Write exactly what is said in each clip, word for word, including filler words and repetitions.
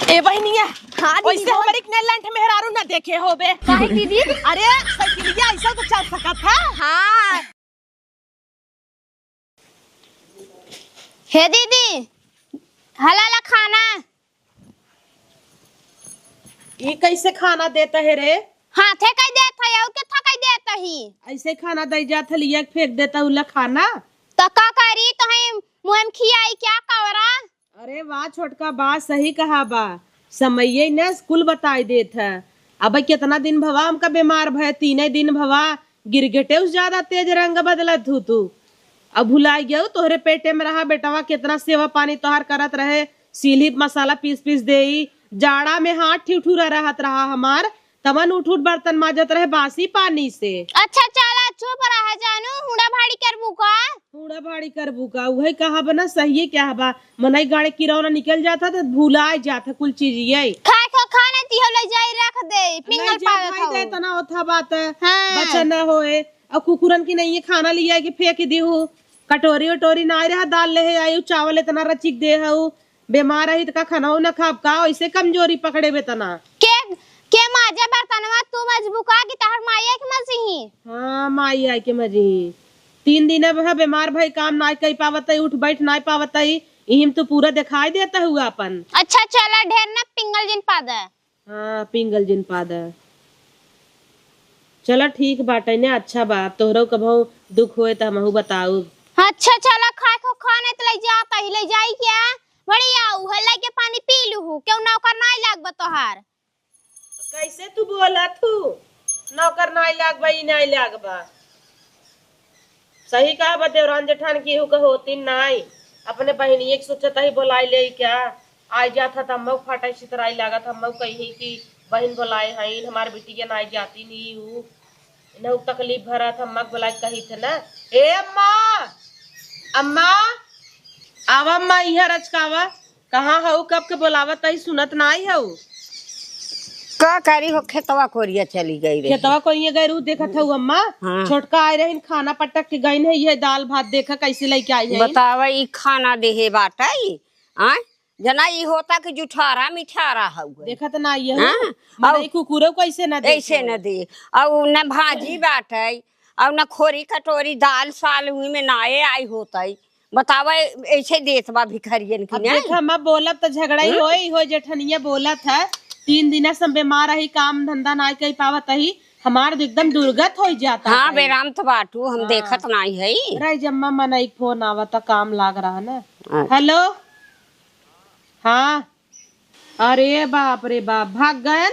ए बहिनिया, हाँ दीदी, वैसे बोल। हमरी के लंठ मेहरारू ना देखे होबे। काहे दीदी? अरे, साइकिलिया ऐसा तो चल सकत है। हाँ। हे दीदी, हला ला खाना। ई कैसे खाना देता है रे? हाथे कई देत है, और कितना कई देत ही? ऐसे खाना दे जात है, लिया के फेंक देता उला खाना। तो का करी, तो है मुँह में खियाई क्या कवरा? अरे वाह छोटका, बात सही कहा बा। समइये न कुल बताई देत है। अब कितना दिन भवा हमका बीमार भय, तीने दिन भवा, गिरगिटे उस ज्यादा तेज रंग बदलत हू तू। अब भुलाई गयो, तोहरे पेटे में रहा बेटवा, कितना सेवा पानी तोहार करत रहे, सीली मसाला पीस पीस देई, जाड़ा में हाथ ठिठुरा रहत रहा हमार, तवन उठ उठ बर्तन माजत रहे बासी पानी से। अच्छा चला चुप रह जानू, हुड़ा भाड़ी करबू का? हुड़ा भाड़ी करबू का? उहे कहा बा ना, सहिए क्या बा, मनई गाड़े किरौना निकल जात है तो भुलाए जात है कुल चीज ये। खाए खो खाना तिहो ले जाई रख दे, पिंगल पावे खाओ। दे तना होथा बात है, हाँ। बचा ना होए। और कुकुरन की नहीं है खाना लिया के फेंक दिहू, कटोरी उटोरी ना रहा, दाल ले आई, चावल इतना रचिक दे हऊ, बीमार रही त का खाना ना खाब का? ऐसे कमजोरी पकड़े बे तना। के, के माजे बर्तनवा तू मजबू का कि तहर माई आई के मजही? हाँ, माई आई के मजही। तीन दिन अब है बीमार भई, काम ना कई पावत है, उठ बैठ ना पावत है, इहिम तो पूरा दिखाई देता हुआ अपन। अच्छा चला ढेर ना पिंगल जिन पादा। हाँ, पिंगल जिन पादा। चला ठीक बाटे ने, अच्छा बा, तोहरो कभौ दुख होए त हमहू बताउब। अच्छा चला खाए खो खा नहीं त ले जाता ही, ले जाई क्या? बढ़िया, उहे लेके पानी पी लूहू, क्यों नौकर नाई लागबा तोहार? कैसे तू बोलत हू? नौकर नाई लागबा, ई नाई लागबा। सही कहा बा देवरान जेठान, केहू के होती नाई। अपने बहिनिये के सोचत ही बोलाई ले क्या? आई जात ह त हमहू फाटा छितराई लागत, हमहू कही कि बहिन बोलाए हईन, हमार बिटिया नाई जाती नी ऊ। इन्हू तकलीफ भरत, अम्मा के बोलाए कही थे ना, "ए अम्मा, अम्मा, आवा अम्मा, इहाँ रचकावा, कहाँ हऊ, कब के बोलावत हई, सुनत नाई हऊ?" का करी हो, खेतवा कोरिया चली गई रही। खेतवा कोरिया गई रहू, देखत हऊ अम्मा, हाँ। छोटका आए रहिन, खाना पटक के गइन है, ये दाल भात देखा कैसे लेके आई है। बतावा, ई खाना देहे बाटई, आय? जना ई होता कि जुठारा मिठारा हउए। देखत ना ये हाँ? मने और ई कुकुरो को ऐसे ना दे ऐसे कोई। ना दे। और न भाजी बाटई, और न खोरी कटोरी दाल साल उही में नाए आई होतई। बतावा ऐसे देत बा भिखरियन की अब नहीं? देखा, मैं बोलब त झगड़ा ही हम्म? होई, हो जेठनिया बोलत है। तीन दिना से हम बीमार रही, काम धंधा ना कई पावत ही, हमार तो एकदम दुर्गत हो जाता हाँ, है। बेराम तो बाटू, हम हाँ। देखत नाई है। रह जम्मा मन एक फोन आवता, काम लाग रहा ना। अच्छा। हेलो। हाँ। अरे बाप रे बाप, भाग गयन।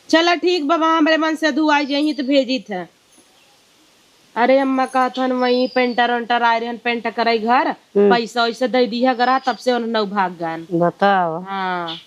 चला ठीक बा, हमरे मन से दू आई जही तो भेजी थे। अरे अम्मा कहत हन वही पेंटर वेंटर आए रहन, पेंट करे घर, हम्म। पैसा वैसा दे दिया करा, तब से उन्हें नौ भाग गयन। बताओ। हाँ।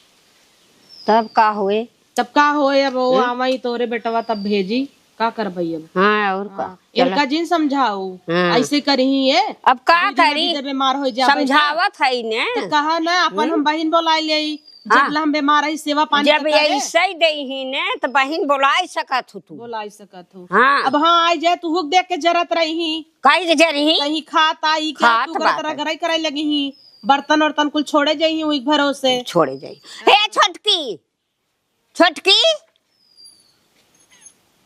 तब का हुए? तब का होए, अब वो हम्म? आवई तोरे बेटवा तब भेजी, का करबई अब? हाँ, और का? हाँ, चला। इनका जिन समझाऊ, हाँ। ऐसे करही ये, अब का दीदी करी? दीदी बीमार हो जाबे ना। समझावत है ने। तो कहा ना, अपन हम्म? हम बहिन बोलाई ले, जब हाँ। ला हम बीमार रही, सेवा पानी जब तो करे। ऐसे ही देही ने, तो बहिन बोलाई सकत हूँ तू। बोलाई सकत हूँ। हाँ। अब हाँ, आई जाए, तू हुक देख के जरत रही। काहे के जरही? कहीं खात आई क्या, खात तू करत बाटे। रगड़ाई कराई लगी ही, बर्तन वर्तन कुल छोड़े जाई ही, वही भरोसे। छोड़े जाई। हे छोटकी, छोटकी?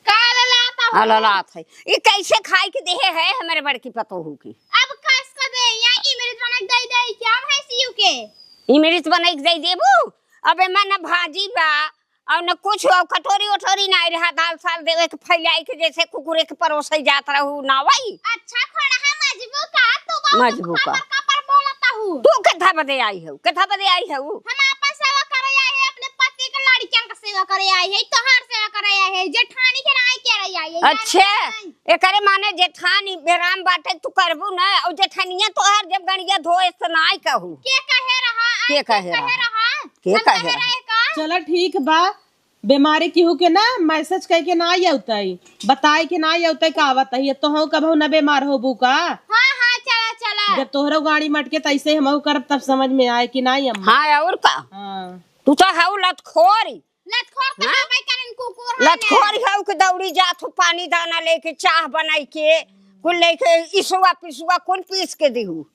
का ललात हो? हाँ, ललात है। ई कैसे खाए के देहे है हमरे बड़की पतोहू की? अब कस कर दे, या इमरत बना के दे दे, क्या भैंसियों के? इमरत बना के दे देबू? अबे मन भाजी बा, और न कुछ, और कटोरी ओटोरी नाई रहा, दाल साल देवे के फैलाई के जैसे कुकुरे के परोसे जात रहू, ना वही। अच्छा, खोड़हा मजबू का, तू बहुत मजबू का। खपर खपर बोलत हऊ। तू केथा बदे आई हऊ? केथा बदे आई हऊ? हम आपन सेवा करे आई है, अपने पति के लड़कियन के सेवा करे आई है, तोहार सेवा करे आई है, जेठानी के नाई के रही आई है, अच्छा। जाने नहीं। एकरे माने जेठानी बेराम बाटे, तू करबू ना, और जेठनिया तोहार जब गणिया धोए त नाई कहू। के कहे रहा? के कहे रहा? के हम कहे कहे रहा? रहे का? चला ठीक बा, बीमारी केहू के ना मैसेज कई के ना आवतई, बताई के ना आवतई का आवत है, ये तो हो कबहू ना बीमार होबू का? हाँ, हाँ, चला, चला। जब तोहरो गाड़ी मटके त ऐसे हमहू करब, तब समझ में आए कि नाई अम्मा। हाँ, और का? हाँ। तू तो हऊ लतखोरी। लतखोर तो हाँ? हबे करेन, कुकुर है ना। लतखोरी हऊ के दौड़ी जात हऊ, पानी दाना लेके, चाह बनाई के, कुल लेके, इसुआ पिसुआ कुल पीस के दिहू।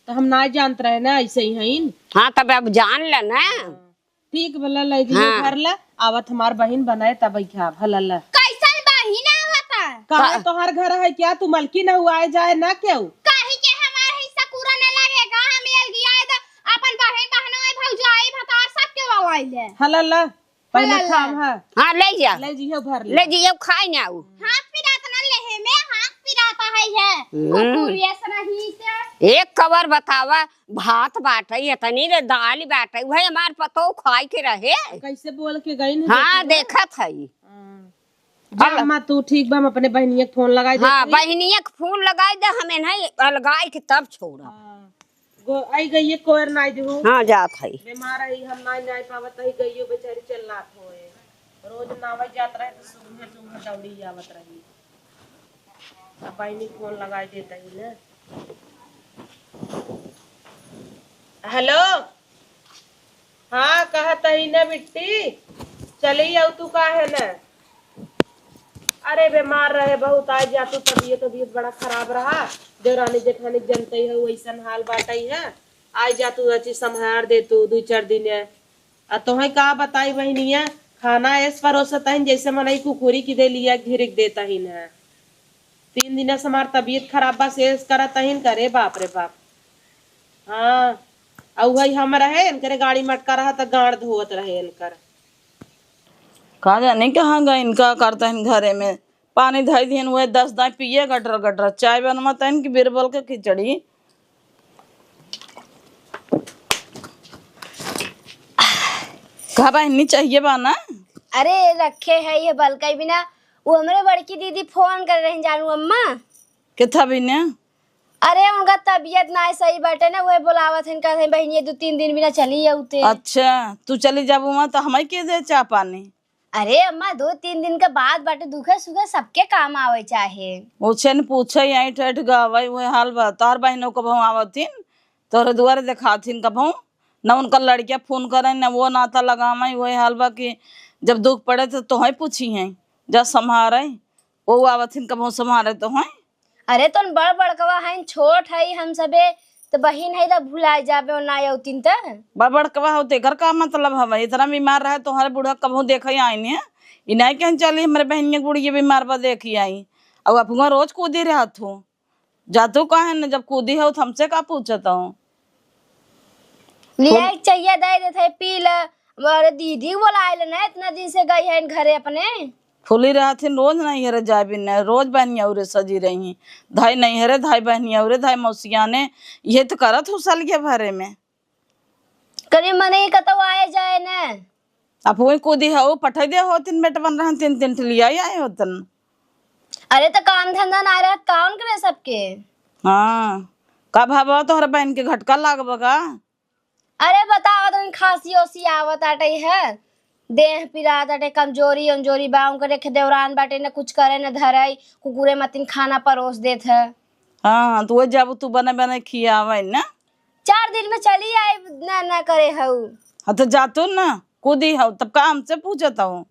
तो हम ना जानत रहे ना, ऐसे ही हईन। हाँ, तब अब जान ले ना। हाँ। ठीक भला ले जी, हाँ। घर ला, आवत हमार बहिन बनाए तब खा भला ला। कैसन बहिन आवता? काहे का- तोहार घर है क्या? तू मलकिन हऊ, आए जाए ना केहू? काहे के हमार हिस्सा पूरा न लगेगा, हम अलगियाए द अपन बहिन, बहनोई, भौजाई, भतार सबके वाला ले। हला ला, पहले हला ला। खाम है। हाँ, ले जा। ले जियो भर ले। ले जियो, खाए ना ऊ। हाथ पिरात ना लेहे में, हाथ पिराता है ये। हम्म। कुकुर ये सनही से। एक कवर बतावा, भात बाटे, इतनी रे दाल बाटे, उहे हमार पतोह खाए के रहे। कैसे बोल के गई न हाँ, देखी ना? देखत हई। हाँ। जा अब अम्मा, तू ठीक बा, हम अपने बहिनिया के फोन लगाई हाँ, देते हैं। बहिनिया के फोन लगाई दे, हमें नहीं अलगाई के तब छोड़ा। हाँ। गो-, आई गई ये कोयर नाई देहु। हाँ, जात हई। बीमार है, हम नाई, नाई पावत है, गइयो बेचारी चिल्लात होए। रोज नावे जात रहे तो सुबह, सुबह दौड़ी आवत रही। अब बहिनी फोन लगाई देता ही ना। हेलो, हाँ, कहत ही ना बिट्टी, चली आऊ तू काहे ना? अरे बीमार रहे बहुत, आइ जा तू, तबियत, तबियत बड़ा खराब रहा। देवरानी जेठानी जनते हो, वैसन हाल बाटे है। आइ जा तू, अच्छी संभार दे तू दू चार दिन। आ तोहे का बताई बहिनिया, खाना ऐस परोसत हइन जैसे मनई कुकुरी की दे लिया घिरिक देत हइन है। तीन दिन से हमार तबियत खराब बा, से ऐस करत हइन करे, बाप रे बाप। हाँ, आ उहई हम रहे, इनकरे गाड़ी मटका रहा त गाड़ धोवत रहे इनकर। का जाने कहाँ गइन, का करत हइन घरे में। पानी धई दिहन, उहे दस दाई पिए गटर गटर। चाय बनवा तहन कि बीरबल के खिचड़ी। का बहिनी चाहिए बा ना? अरे रखे है ये बलकई बिना, वो हमरे बड़की दीदी फोन कर रही जानू अम्मा। किथा बिना? अरे उनका तबियत ना सही बाटे ना, उहे बोलावत हन, कहत हन बहिनी दू तीन दिन बिना चली आउते। अच्छा, तू चली जाबू वहाँ तो हमारे के दे चाह पानी? अरे अम्मा, दो तीन दिन के बाद बाटे, दुखे सुखे सबके काम आवे चाहे। ओछे न पूछे, ऐंठ ऐंठ गावे, उहे हाल बा। तोहर बहिनो कबहूँ आवथिन, तोहरे दुआरे देखाथिन कबहूँ। न उनका लड़किया फोन करे, न वो नाता लगावे, उहे हाल बा कि जब दुख पड़े तो तोहे पूछी हैं, जा संभारे, वो आवथिन कबहूँ संभारे तोहे। अरे तोन बड़ बड़कवा हइन, छोट हई हम सबे, त बहिन हई त भुलाए जाबे, ओ ना अउतिन त। बड़ बड़कवा हो त एकर का मतलब हवे? इतना बीमार रहे तोहरे बूढ़ा कबहूँ देखे आइन है? ई नाई कहन चली हमरे बहिनिया के बुढ़िया बीमार बा देखी आई। अउ अपना रोज कूदी रहत हो। जातू काहे न जब कूदी हो त हमसे का पूछत हो? लिया एक चाहिए दे देत है पी ल। अरे दीदी बोलाए ले ना, इतना दिन से गई है घरे अपने। फूली रहथिन, रोज नैहरे जाबिन, रोज बहनिया उरे सजी रही। धाई नैहरे, धाई बहनिया उरे, धाई मौसियाने, ये तो करत हो साल के भरे में। कनी मनई कतौ आए जाए न। अब वही कूदी हऊ, पठाई दे होतिन, बेटवन रहन तीन तीन ठे लियाई आए होतन। अरे तो काम धंधा ना रहत, काउन करे सबके? हाँ, का भावा तोहरा बहन के घटका लागबा का? अरे बताओ, तो खांसी ओसी आवत आटे है, देह पिरात आटे, कमजोरी उमजोरी बा, उनकर एक देवरान बाटे, न कुछ करे न धरे, कुकुरे मतिन खाना परोस देत है। हाँ, तो वो जब तू बने बने खियावे ना। चार दिन में चली आई, ना, ना करे हऊ। हाँ, तो जातू ना, कूदी हऊ, तब का हमसे पूछत हऊ?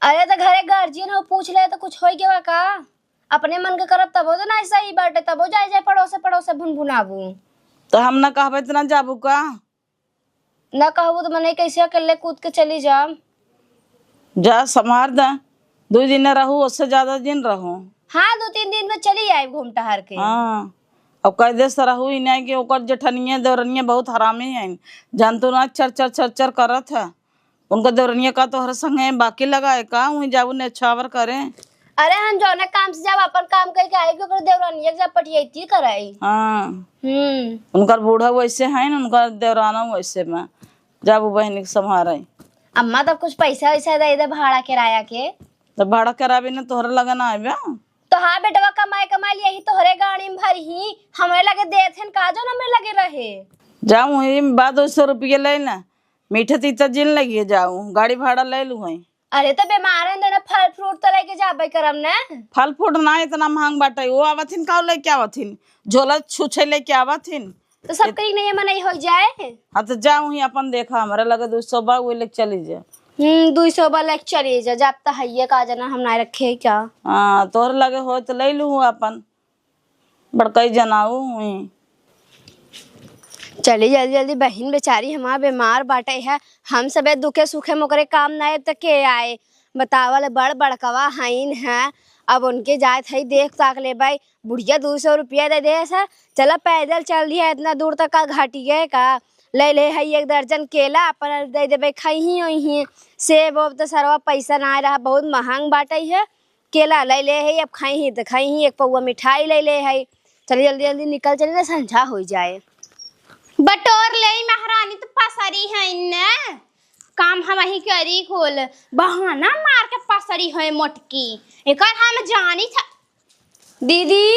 अरे, तो घरे गार्जियन हो, पूछ ले, तो कुछ होई के बा का? अपने मन के करब, तबो तो ना सही बाटे, तबो जाए, जाए पड़ोसे, पड़ोसे भुनभुनाबू। तो हम ना कहबे, तो ना जाबू का? ना कहबू, तो मने कैसे अकेले कूद के चली जाम? जा, संभार दे, दू दिन रहू, उससे ज्यादा दिन रहू। हाँ, दो तीन दिन में चली आए घूम टहर के। हाँ, अब कह दे सरहू ही नहीं कि ओकर जेठनिया, देवरनिया बहुत हरामी हैं, जानतू ना, चर, चर, चर, चर करत है। उनका देवरनिया का तोहरे संगे बाकी लगाए का, वहीं जाबू नेछावर करे। अरे हम जौने काम से जब अपन काम करके आई, ओकर देवरनिया के जब पटियाइती कराई। हाँ। हम्म। उनकर बूढ़ा वैसे है न, उनकर देवराना वैसे में। जाबू बहनी के संभारे। अम्मा तब कुछ पैसा वैसा दे दे भाड़ा किराया के। तो भाड़ा किराया भी न तोहरे लगे ना आवे। तो हाँ बेटवा, कमाए कमाए लिए ही तोहरे गाड़ी में भरी ही, हमरे लगे देत हन का जो हमरे लगे रहे। जाऊ ही बा दो सौ रुपये ले ना, मीठे तीता जिन लगिए जाऊ, गाड़ी भाड़ा ले लू है। अरे तो बीमार है ना, फल फ्रूट तो लेके जाबे करम ना। फल फ्रूट ना इतना महंग बाटे, वो आवथिन का लेके आवथिन, झोला छुछे लेके आवथिन। तो सब कहीं नहीं मनई हो जाए। हाँ तो जाऊ ही अपन देखा, हमारे लगे दो सौ बा, वो लेके चली जा। हम्म, दो सौ बा लेके चली जा, जब तो हइये का जना हम ना रखे क्या। हाँ, तोहरे लगे हो तो ले लू अपन। बड़कई जनाऊ हुई। चली जल्दी जल्दी, बहिन बेचारी हमार बीमार बाटे है, हम सबे दुखे सुखे में ओकरे काम ना आए त के आए? बतावल बड़ बड़कवा हईन है, अब उनके जात हई देख ताक लेबै। बुढ़िया दू सौ रुपया दे दे है, चला पैदल चल दिया इतना दूर तक का घाटिए का, ले ले है एक दर्जन केला अपन दे देबै, खइही ओइही। सेब ओब तो सरवा पैसा ना रहा, बहुत महंग बाटे है। केला ले ले है, अब खइही त खइही, एक पौआ मिठाई ले ले है। चली जल्दी जल्दी निकल चली ना, संझा हो जाए। बटोर ले महारानी, तो पसरी है न, काम हम ही करी खोल, बहाना मार के पसरी है मोटकी, एकर हम जानी था। दीदी,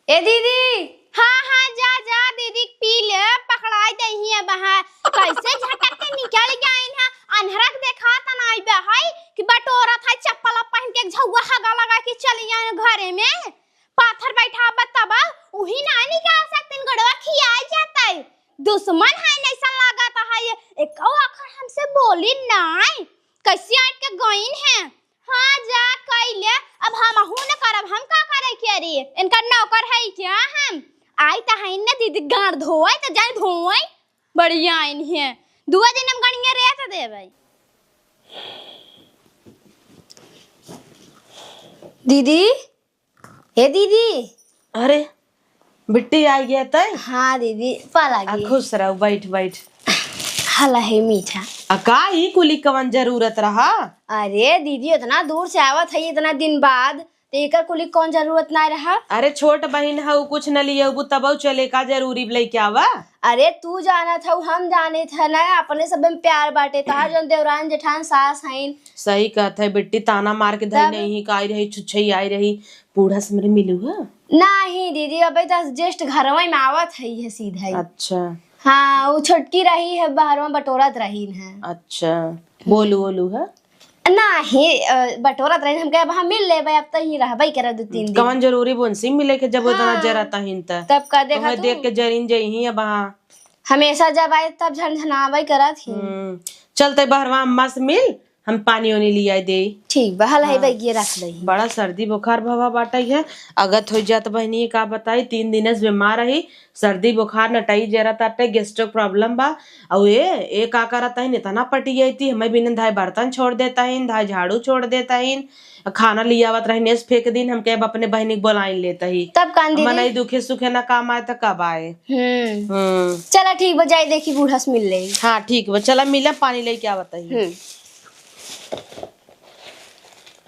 ए दीदी। हाँ, हाँ, जा, जा, दीदी के पी ले, पकड़ाई दही अब, हाँ। कैसे झटक के निकल गइन है, अन्हरा के देखा त नाई बा है कि बटोरत है, चप्पल पहन के झौआ हगा लगा के चली गइन घरे में। पाथर बैठा बा तब, उही ना निकाल सकतिन, गड़वा खियाई जाता है। दुश्मन है, ऐसा लागत है, एको अखर हमसे बोली नाई, कैसे आट के गइन है। हाँ, जा कइले, अब हमहू न करब, हम का करे के रे? इनका नौकर है क्या हम? आई त है न दीदी, गाड़ धोए त जाए धोए, बढ़िया आइन है, दुआ दिन हम गणिया रेत देबै। दीदी, हे दीदी। अरे, बिट्टी आई गया तय? हाँ दीदी, पा आ, लागी। खुश रहो, बैठ, बैठ। हला है मीठा। आ, का ई कुली कवन जरूरत रहा? अरे दीदी, इतना दूर से आवत है, इतना दिन बाद, तो एकर कुली कौन जरूरत ना रहा? अरे, छोट बहिन हऊ, कुछ न लियबू, तबऊ चले, का जरूरी लइके आवा? अरे, तू जानत हऊ, हम जानित है ना, अपने सब में प्यार बाटे, तहार जौन देवरान जेठान सास हईन। सही कहत है बिट्टी, ताना मार के धई तब? नहीं, का आई रही, छुच्छई आई रही, बूढ़ा से मेरे मिलू है? नाही दीदी, अबे तो just घरवा में आवत है ये सीधा ही। अच्छा। हाँ, वो छोटकी रही है, बाहर में बटोरत रही है। अच्छा, बोलू, बोलू है? नाही, अ, बटोरत रही, हम कहे, "अब हम मिल लेबे, अब तो ही रहबे करे दो तीन दिन।" कवन जरूरी बोनसी मिले के, जब उतना हाँ। जरत हईन त? तब का देखा तोहे तू? देख के जरिन जइही अब हाँ। हमेशा जब आए, तब झनझनावे करत ही। हम्म, चलते बहरवा अम्मा से मिल, हम पानी ओनी लियाई देई। ठीक बा, हल है हाँ। बैगिया रख दई। बड़ा सर्दी बुखार भवा बाटई है, अगत होइ जात बहिनी, का बताई, तीन दिन से बीमार रही, सर्दी बुखार नटई जरा ताटे, gastric problem बा। अउ ए, ए का करत हईन, इतना पटियाई थी, हमें बिन धाय बर्तन छोड़ देत हईन, धाय झाड़ू छोड़ देत हईन, खाना लियावत रहीन, एस फेंक दिन, हम कहे अपने बहिनी के बोलाइन लेत ही। तब कान दीदी? मनई दुखे सुखे ना काम आए त कब आए? हम्म। हम्म। चला ठीक बा, जाई देखी बूढ़ा से मिल लेई। हाँ ठीक बा, चला मिला, पानी लेके आवत ही। हम्म।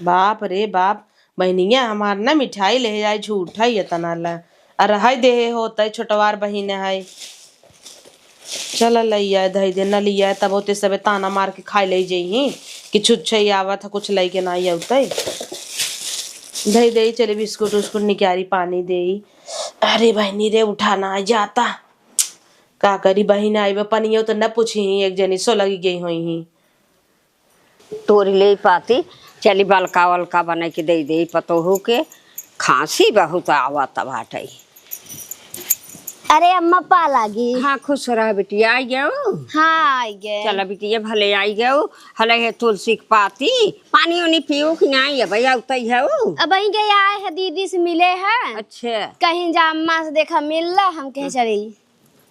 बाप रे बाप, बहिनिया हमार ना मिठाई ले जाए, झूठा ही इतना ला। आ रहै देहे होतै, छोटवार बहिन है। चल लइया, धई दे, न लिया, तब होते सबे ताना मार के खाए ले जइही कि छुच्छे आवत है, कुछ लइके ना आवतै। धई दे, चले बिस्कुट उस्कुट निकारी पानी दे। अरे बहिनी रे, उठा ना जाता, का करी बहिन, आइबे पनियो तो न पूछी, एक जनी सो लगी गई होई ही। तोरी ले पाती, चली बलका वलका बनाई के दे दे पतोहू के, खांसी बहुत आवत बाटे। अरे अम्मा, पा लागी। हाँ, खुश रह बिटिया, आई गयो। हाँ, आई गए। चला बिटिया, भले आई गयो। हले है तुलसी के पाती, पानी उनी पियो कि नहीं? अब आवतै है उ। अब आई गए, आए है, दीदी से मिले है। अच्छा। कहीं जा अम्मा से देखा मिल ला, हम कहे चली।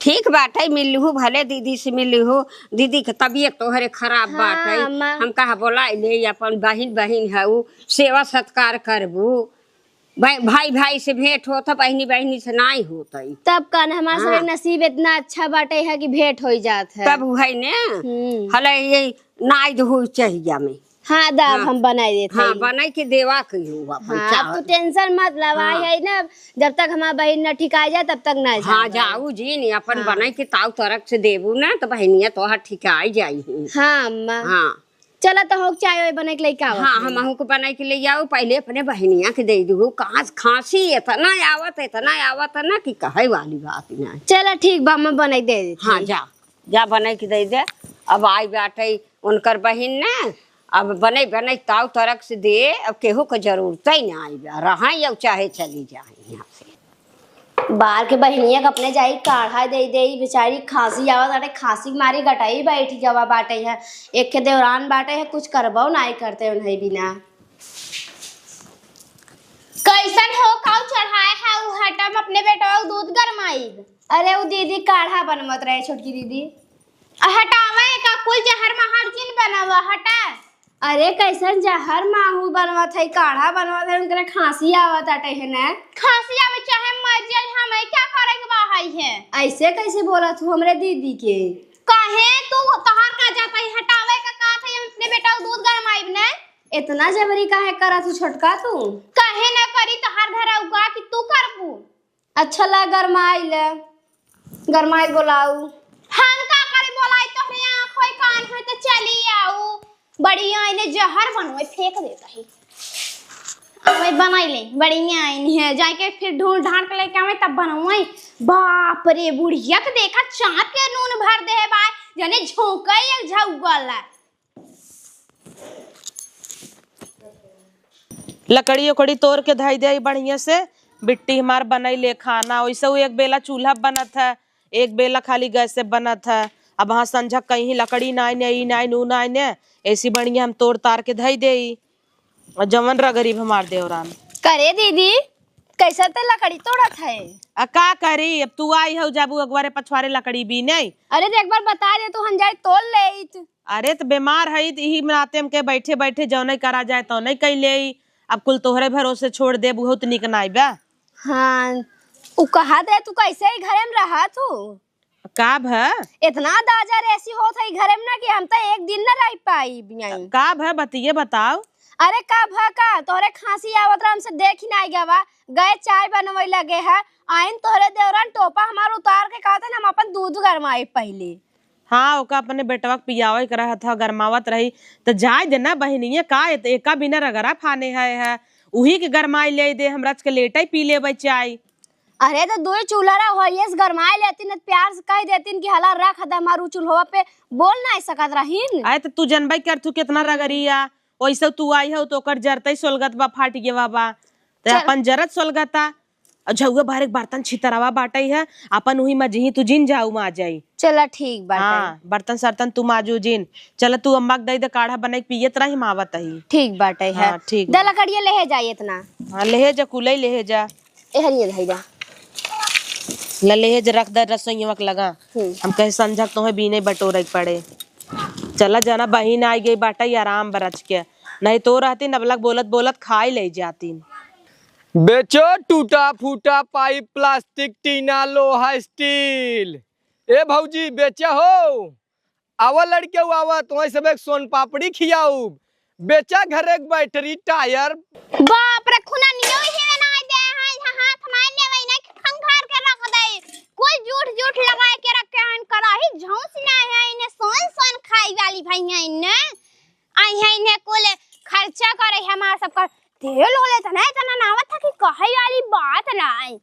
ठीक बाटे, मिलहू भले दीदी से मिलहू। दीदी के तबीयत तोहरे खराब हाँ, बाटे। अम्मा। हम कहा बोलाई ले, अपन बहिन बहिन हऊ, सेवा सत्कार करबू। भाई, भाई, भाई से भेंट होत, बहिनी, बहिनी से नाई होत है। तब कन हमार हाँ। सबके नसीब इतना अच्छा बाटे है कि भेंट होई जात है। तब उहै ने, हम्म। हले ये नाई दो हुई चाहिए में। हाँ, दाब हाँ। हम बनाई देत हाँ, हई। बनाई के देवा के हो अपन हाँ, चाहत। अब तू tension मत लवा हाँ। है ना, जब तक हमार बहिन न ठिकाई जाए, तब तक ना हाँ, जाए। जाऊ जी, नहीं अपन हाँ। बनाई के ताऊ तरक से देबू ना, तो बहिनिया तोहर ठिकाई जाई है। हाँ, अम्मा। हाँ। चला तो हो चाय वाय बनाई के लेके आवत हाँ, हई। हम अहू को बनाई के ले आओ, पहले अपने बहिनिया के दे दू। कहाँ से खांसी इतना आवत, इतना आवत है ना कि कहे वाली बात ना। चला ठीक बा, अम्मा बनाई दे देत हाँ, हई। जा, जा बनाई के दे दे। अब आई बाटे उनकर बहिन ना, अब बने, बने ताऊ तरक से दे, अब केहू के जरूरत ही ना आई बा, रहै या चाहे चली जाए यहाँ से। बाहर के बहिनिया के अपने जाई काढ़ा दे दे, बेचारी खांसी आवत बाटे, खांसी के मारी गटाई बैठ गवा बाटे है। एक के देवरान बाटे है, कुछ करबो नाई करते उन्हें बिना। कैसन हो काऊ चढ़ाए है उ हटम अपने बेटवा के दूध गरमाई। अरे, उ दीदी काढ़ा बनवत रहे, छोटकी दीदी। हटावे का कुल जहर माहर जिन बनावा, हटा। अरे, कैसन जहर माहू बनवत है, काढ़ा बनवत है, उनकरे खांसी आवत आटे है ना। खांसी आवे चाहे मर जाए, हमें क्या करे के बा है? ऐसे कैसे बोलत हूँ हमरे दीदी के? काहे तू, तोहार का जाता है, हटावे का का था, हम अपने बेटा को दूध गरमाइब ना। इतना जबरी काहे करत हूँ छोटका तू? काहे ना करी, तोहार घर आऊ का कि तू करबू? अच्छा ला, गरमाई ले, गरमाई बोलाऊ। हम का करे बोलाई, तोहरे आँख होई कान होई तो चली आऊ। बड़ी आईने जहर बनवे फेंक देता है। अबे बनाई ले, बड़ी आईने है, जाके फिर ढूंढ ढांड के लेके आवे तब बनवे। बाप रे, बुढ़िया के देखा चाँप के नून भर दे है बा, जने झोंका एक झौगला। लकड़ी उकड़ी तोड़ के धई दे बढ़िया से, बिट्टी हमार बनई ले खाना। वैसे उ एक बेला चूल्हा बनत है, एक बेला खाली गैस से बनत है। अब हाँ संझा कहीं लकड़ी नाई ने, ई नाई, नू नाई ने, ऐसी बढ़िया हम तोड़ तार के धई देई। और जवन रगरीब हमार देवरान। करे दीदी, कैसे ते लकड़ी तोड़त है? आ का करी, अब तू आई हऊ, जाबू अगवारे पछवारे लकड़ी बीने। अरे तो एक बार बता दे तू, हम जाई तोड़ लेइत। अरे, त बेमार हई, त इही नाते हमके बैठे बैठे जौने करा जाए, तौने कइ लेई। अब कुल तोहरे भरोसे छोड़ देब, उहो त निक नाई बा। हाँ, उ कहत रहे, तू कैसे ही घरे में रहत हू? का भ? इतना दाजा रेसी होत है घरे में ना कि हम त एक दिन न रह पाई बियाई। का भ, बतिये बताओ। अरे, का भ का, तोहरे खांसी आवत रहा, हमसे देख ही नाई गवा, गए चाय बनवे लगे है, आइन तोहरे देवरान टोपा हमार उतार के कहत है, हम अपन दूध गरमाए पहले। हाँ, ओका अपने बेटवा के पियावे के रहत ह, गरमावत रही, त जाए दे ना बहिनिया, का एत-, एका बिना रगरा फाने है, है, उही के गरमाई ले दे, हम रच के लेटई पी लेबै चाय। अरे, त दुई चूल्हा रहा, होइए से गरमाई लेतिन, त प्यार से कह देतिन कि हला रख दे, हमार उ चूल्हवा पे बोल नाई सकत रहीन। अरे, त तू जनबै करथू केतना रगरिया, ओइसे तू आई हऊ, त ओकर जरतई सोलगत बा, फाटि गेवा बा, त चल। अपन जरत सोलगता। और झउआ बाहर एक बर्तन छितरावा बाटई है, अपन उही माजिही, तू जिन जाऊ माजई। चला ठीक बाटई। हाँ, बर्तन सर्तन तू माजू जिन। चला तू अम्मा के दई दे काढ़ा बनाई के पियत रही, हम आवत ही। ठीक बाटई है। हाँ, ठीक द बा। लकड़िया लेहे जाई इतना। हाँ, लेहे जा, कुलई लेहे जा। एहरिये धई जा। ला लेहे जा, रख दे रसोईया के लगा। हम्म। हम कहे संझा के तोहे बीने बटोरे के पड़े। चला जाना, बहिन आई गई बाटई, आराम बरच के। नहीं तो रहती नबलक बोलत बोलत खाई ले जाती। बेचो टूटा फूटा पाइप, प्लास्टिक, टीना, लोहा, स्टील। ए भौजी, बेचा हो। आवा लड़के, आवा, तुम्हें सब एक सोन पापड़ी खियाऊब। बेचा घर एक बैटरी, टायर। बाप रे, खुना नियो ही ना दे, हाँ, हाँ, हाथ मार ने वही ना खंगार के रख दे। कुल जूठ जूठ लगाए के रखे हैं, कराही झौंस ना है, इन्हें सोन सोन खाई वाली भई है इन्हें। आई है इन्हें कुल खर्चा करे हमार सबका। तेल होले तना इतना नावत था कि कहे वाली बात नाई।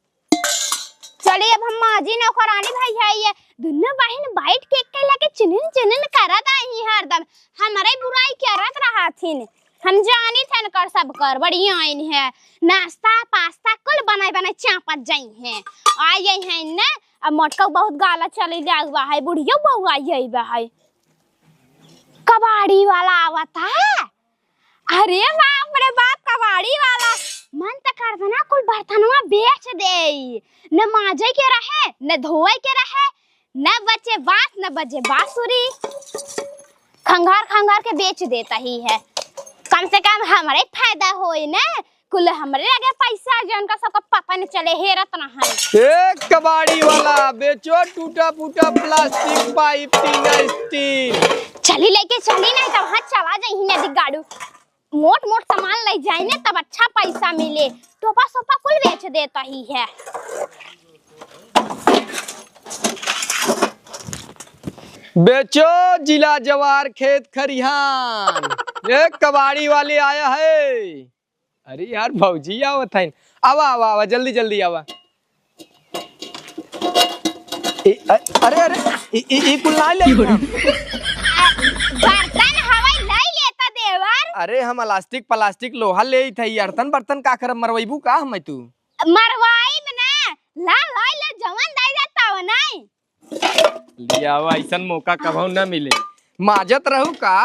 चली अब हम माजी नौकरानी भई है, ये दुनो बहिन बैठ के एक लगे चुनिन चुनिन करत आई हरदम। हमरे बुराई करत रहथिन। हम जानी थन कर सब कर बड़ी आइन है। नाश्ता पास्ता कुल बनाए बनाए चापत जाई है। आई है न, अब मोटका बहुत गाला चले जाए बा है, बुढ़ियो बउआई बा है। कबाड़ी वाला आवता है। अरे बाप रे बाप, कबाड़ी वाला। मन त करत ना कुल बर्तनवा बेच देई, न माजे के रहे, न धोए के रहे, न बचे बास, न बजे बांसुरी। खंगार खंगार के बेच देता ही है, कम से कम हमरे फायदा होई न, कुल हमरे लगे पैसा, जो उनका सबका पता न चले, हेरत न है। ए कबाड़ी वाला, बेचो टूटा फूटा प्लास्टिक, पाइप, टीना, स्टील। चली लेके चली, नहीं तो वहाँ चला जाई नदी गाड़ू। मोट मोट सामान ले जाई ने, तब अच्छा पैसा मिले। टोपा सोपा कुल बेच देता ही है। बेचो जिला जवार खेत खरिहान। ए कबाड़ी वाले आया है। अरे यार, भौजी आवत हईन। आवा, आवा, आवा, जल्दी, जल्दी आवा। ए, अ-, अरे, अरे, ई, ई, ई कुल ना ले हम। बर्तन हवाई लाई लेता देवर। अरे, हम elastic, plastic, लोहा लेइत हई, अड़तन बर्तन का करब, मरवैबू का हमें तू? मरवाई में ना, ला, लाई ले, जवन दाई जाता हो नहीं। लियावा, ऐसन मौका कभू न मिले। माजत रहू का?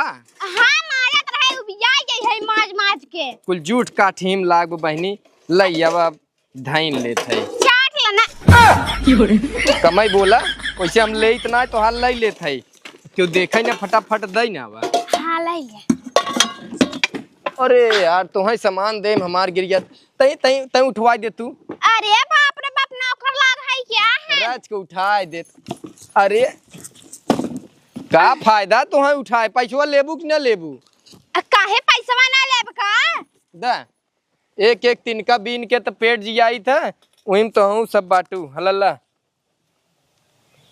हाँ, माजत रहे, उबिया गई है माज माज के। कुल जूठ काठीम लाग बहिनी, लइयावा धइन लेत है। चाट लेना। कमाई बोला, वैसे हम लेइत ना, तोहार लइ लेत है। क्यों देखे ना, फटाफट दे ना बा। हाँ, लइ ले। अरे यार, तोहे सामान देम हमार गिर गया, तई, तई, तई उठवाई दे तू। अरे बाप रे बाप, नौकर लाग है क्या है? राज के उठाई दे। अरे का फायदा तोहे उठाए, पैसवा लेबू कि ना लेबू? आ, काहे पैसवा ना लेब का? दा, एक एक तिनका बीन के त पेट जियाई था, वही में तो हूँ सब बाटू, हलल्ला।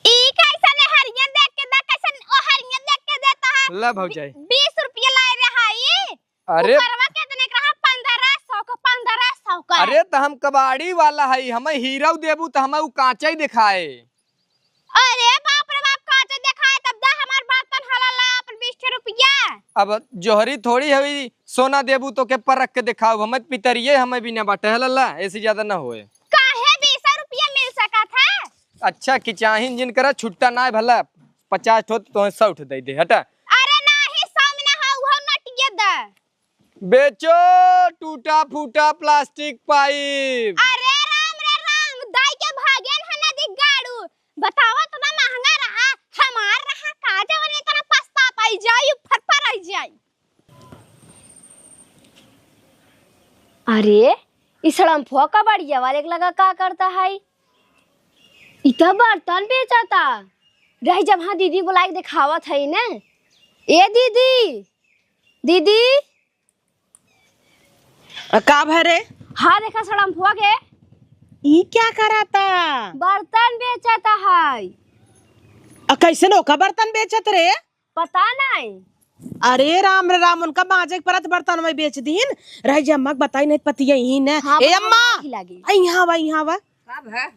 ई कैसन है, हरियन देख के दा, कैसन ओ हरियन देख के देता है? ला भौजाई। बी-, बीस रुपया लाए रहा ई। अरे। कुकरवा कितने का रहा? पन्द्रह सौ का, पन्द्रह सौ का। अरे, त हम कबाड़ी वाला हई, हमें हीरो देबू त हमें उ कांचे ही दिखाए। अरे बाप रे बाप, कांचे दिखाए, तब दा हमार बर्तन हलल्ला अपन बीस ठे रुपया। अब जोहरी थोड़ी हवी, सोना देबू तो के परख के दिखाऊ, हमें पितरिये हमें भी ना बाटे हलल्ला, ऐसे ज्यादा ना होए। काहे बीस रुपया मिल सकत है? अच्छा, कि चाहिन जिन करा, छुट्टा ना भला, पचास ठो तो तोहे सौ ठो दे दे, हटा। अरे नाही, सौ में ना हो, उहो नटिया दा। बेचो टूटा फूटा प्लास्टिक पाइप। अरे राम रे राम, दाई के भागेन है ना दिख गाड़ू। बतावा, इतना महंगा रहा, हमार रहा का, जवन इतना पछतावा आई जाई, फरफर आई जाई। अरे, ई सड़म्फुआ कबड़िया वाले के लगा का करता है? ई तो बर्तन बेचता। रह जब हाँ दीदी बुलाए के देखावत है ने। ए दीदी, दीदी। अ, का भरे? हाँ, देखा सड़म्फुआ के। ई क्या कराता? बर्तन बेचता है। अ, कैसे नौका बर्तन बेचत रे? पता नहीं। अरे राम रे राम, उनका माजे के परत बर्तन में बेच दीन। रह जा, अम्मा के बताई नहीं, पतिया ही न। हाँ, ए अम्मा, अम्मा की लागी। आई यहाँ आवा, यहाँ आवा। का भा?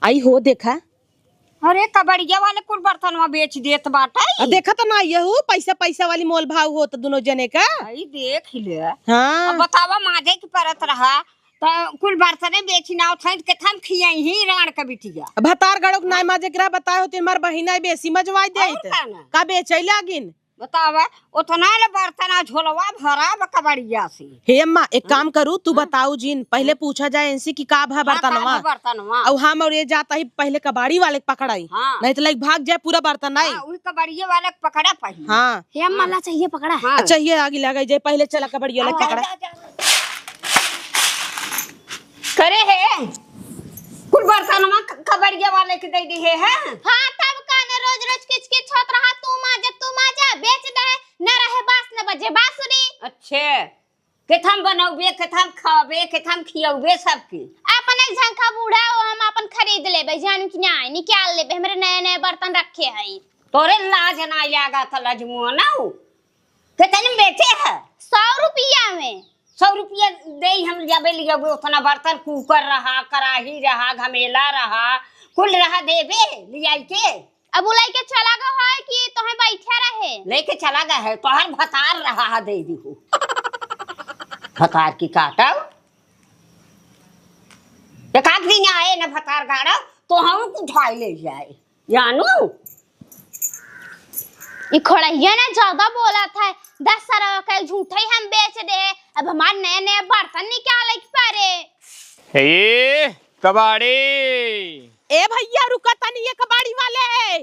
आई हो देखा। अरे कबड़िया वाले कुल बर्तनवा बेच देत बाटे। आ देखा त ना यहू पैसा, पैसा वाली मोल भाव होत दुनो जने का। आई देख ले। हाँ। अब बतावा माजे के परत रहा। त कुल बर्तने बेचिन आवत हैं, त केथम खियाई ही राण क बिटिया। भतार गड़ोक नाय माजे के रहा, बताए होती हमार बहिना बेसी मजवाई देइत। का बेचै लागिन? बतावा, ओतना ले बर्तन आ झोलवा भरा बा कबड़िया से। हे अम्मा, एक काम करू, तू बताऊ जिन, पहिले पूछा जाए इनसे कि का भा बर्तनवा। बर्तनवा। अउ हम अउर ये जाता ही पहिले कबाड़ी वाले के पकड़ाई। हाँ। नहीं त लाइक भाग जाए पूरा बर्तन आई। हाँ, उही कबड़िये वाले के पकड़ा पहिले। हाँ। हे अम्मा, ला चाहिए पकड़ा। हाँ। अच्छा, ये आगे लगा जाए, पहिले चला कबड़िया वाले के पकड़ा। करे हे, कुल बर्तनवा क-, कबड़िया वाले के दे दी हे, हैं? हाँ, तब का ने रोज रोज किच किच होत रहा, तू माजे, तू माजे, बेच दे, न रहे बास न बजे बांसुरी। अच्छे, केथम बनौबे, केथम खाबे, केथम खियौबे सबके। अपन एक झंखा बूढ़ा हो, हम अपन खरीद लेबे, जान कि नहीं, निकाल लेबे, हमरे नए नए बर्तन रखे हई। तोरे लाज ना लागा त लजमुआ ना हो। कितने में बेचे है? सौ रुपया में। सौ रुपया दे हम जाबे लियाबे, उतना बर्तन, कुकर रहा, कराही रहा, घमेला रहा, कुल रहा देबे लियाई के। अब उ लइके चला गो है कि तोहे बैठे रहे? लेके चला गया है, तोहर भतार रहा है, दे दी हो। भतार की काटब। एक आध दिन आए न भतार गाड़ब, तो हम उठाई ले जाए। जानू? ई खड़हिया ना ज्यादा बोलत है, दस सारा कल झूठे ही हम बेच दे, अब हमार नया नया बर्तन निकाले के पड़े। ए, कबाड़ी। ए भैया, रुका तनी, ये कबाड़ी वाले।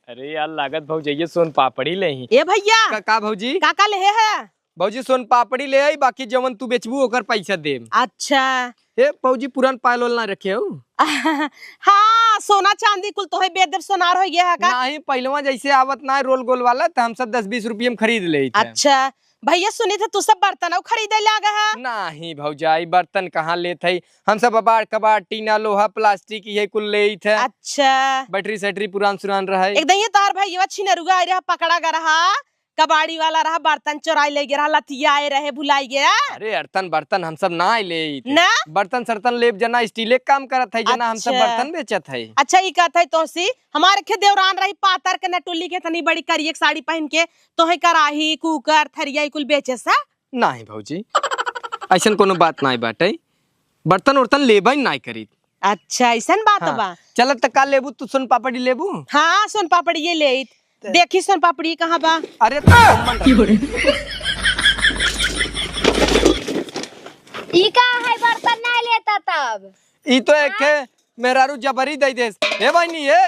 अरे यार, लागत भौजैया सोन पापड़ी लेही। ए भैया। का, का भौजी? का, का लेहे है? भौजी, सोन पापड़ी ले आई, बाकी जवन तू बेचबू, ओकर पैसा देम। अच्छा। ए, भौजी, पुरान पायल ओल ना रखे हो? हाँ, सोना चांदी कुल तोहे बेच देब, सोनार हो गया है का? नहीं, पहिलवा जैसे आवत ना है रोल गोल वाला, त हम सब दस बीस रुपये में खरीद लेइत है। अच्छा। भैया, सुनी थे तू सब बर्तन खरीदे लागा है? नहीं भौजाई, बर्तन कहाँ लेत है? हम सब अबाड़ कबाड़, टीना, लोहा, प्लास्टिक, ये कुल लेइत है। अच्छा। बैटरी सैटरी पुरान सुरान रहे। एकदम ये तार भैया छिनरुआ आ रहा, पकड़ा गा रहा, कबाड़ी वाला रहा, बर्तन चोराई ले गया रहा, लतियाए रहे, भुलाई गया। अरे अरतन बर्तन हम सब ना लेइत है। ना? बर्तन सर्तन लेब जना स्टीले के काम करत है, जना हम सब अच्छा। बर्तन बेचत है। अच्छा, ई कहत है तोसी, हमारे खे देवरान रही पातर के नटुली के, तनी बड़ी करिए के साड़ी पहन के, तोहे कराही, कुकर, थरिया, ई कुल बेचे सा? नाही भौजी, ऐसन कोनो बात नाही बाटे। बर्तन उर्तन लेबे नाही करीत। अच्छा, ऐसन बात हाँ। बा। चलत त का लेबू तू, सोन पापड़ी लेबू? हाँ, सोन पापड़ी ये लेइत। देखी सोन पापड़ी कहाँ बा? अरे तो मन रख। ई का है, बर्तन नाही लेता तब? ई तो एक हाँ? है, मेहरारू जबरी दइ देस। ए बहिनी, ए,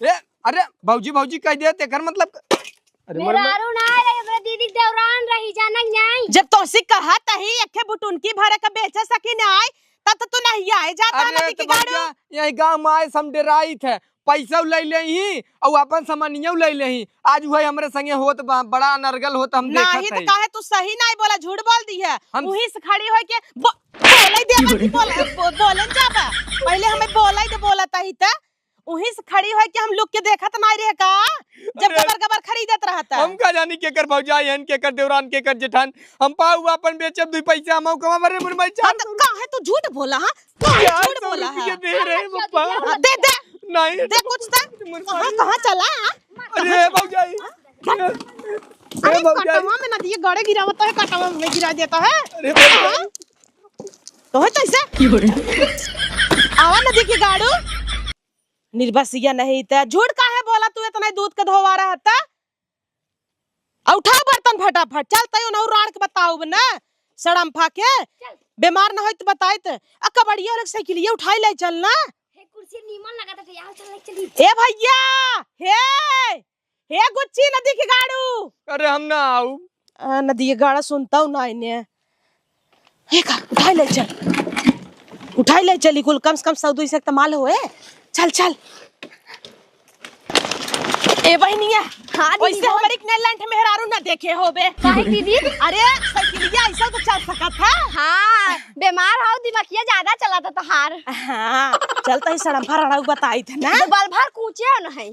ए, अरे भौजी, भौजी कहि दे, तेकर मतलब, अरे मोर, मोर मेहरारू ना रही, हमरे दीदी के देवरान रही, जाना नहीं। जब तोहसे कहत ही, एक्खे बुटुनकी भरे का बेचे सकी नाहीं, तब तो तू नहीं आए जाता अरे नदी के तो गाड़ू। भैया, यही गाँव में आए से हम डेराइत है, पैसा लइ लेही अउ अपन सामानिया लइ लेही। आज उहइ हमरे संगे होत बा, बड़ा अनर्गल होत हम देखत नाहीं तो हई। काहे तू सही नाहीं बोला, झूठ बोल दिहे। हम उही से खड़ी होइ के बो-, बोलइ दे, बस बोल, बो-, बोलन जाबा। पहिले हमें बोलइ दे, बोलत ही त उही से खड़ी होइ के हम लुक के देखत नाहीं रहे का, जब अरे, गबर गबर खरीदत रहत। हम का जानी केकर भौजाई हन, केकर देवरान, केकर जेठान। हम पाउ अपन बेचब, दुइ पैसा हम कमा बरे मुरमई हाँ, चार तो सौ। काहे तू झूठ बोला, हाँ? काहे चार झूठ सौ बोला रुपये है? दे रहे हैं, पप्पा। हाँ, दे, दे। नहीं, दे कुछ दे। मुरमई। कहाँ, कहाँ चला, हाँ? अरे, कहाँ चला? भौजाई। हाँ? अरे, अरे, भौजाई। कटवा में नदिये गाड़े गिरावता है, कटवा में गिरा देता है। अरे, भौजाई। हाँ? तो है कैसे? आवा नदी के गाड़ू। निर्बसिया नहीं त झूठ काहे बोला तू, इतना दूध के धोवा रहता? आ उठाओ बर्तन फटाफट, चल तैयो नहु राण के बताओ न, सड़म्फा के। चल। बीमार न होई त बताई त, आ कबड़िया वाले साइकिलिया उठाई ले चल ना। हे कुर्सी नीमन लगा था, यार चल, चली। ए भैया, हे, हे गुच्ची नदी के गाड़ू। अरे हम ना आऊ। आ, नदी के गाड़ा सुनता हूँ ना इन्हें। हे का, उठाई ले चल। उठाई ले चल, ई कुल कम से कम सौ दुई सौ के त माल होए। चल, चल। ए बहिनिया, हाँ, दीदी, वैसे बोल। हमरे इतने लंठ मेहरारू ना देखे होबे। काहे दीदी? अरे, साइकिलिया ऐसा तो चल सकत है। हाँ, बीमार हो, दिमागिया ज्यादा चला था तोहार। हाँ, चल तही सड़म्फा रड़ाऊ बताई थे ना। तो बल भर कूचे न है।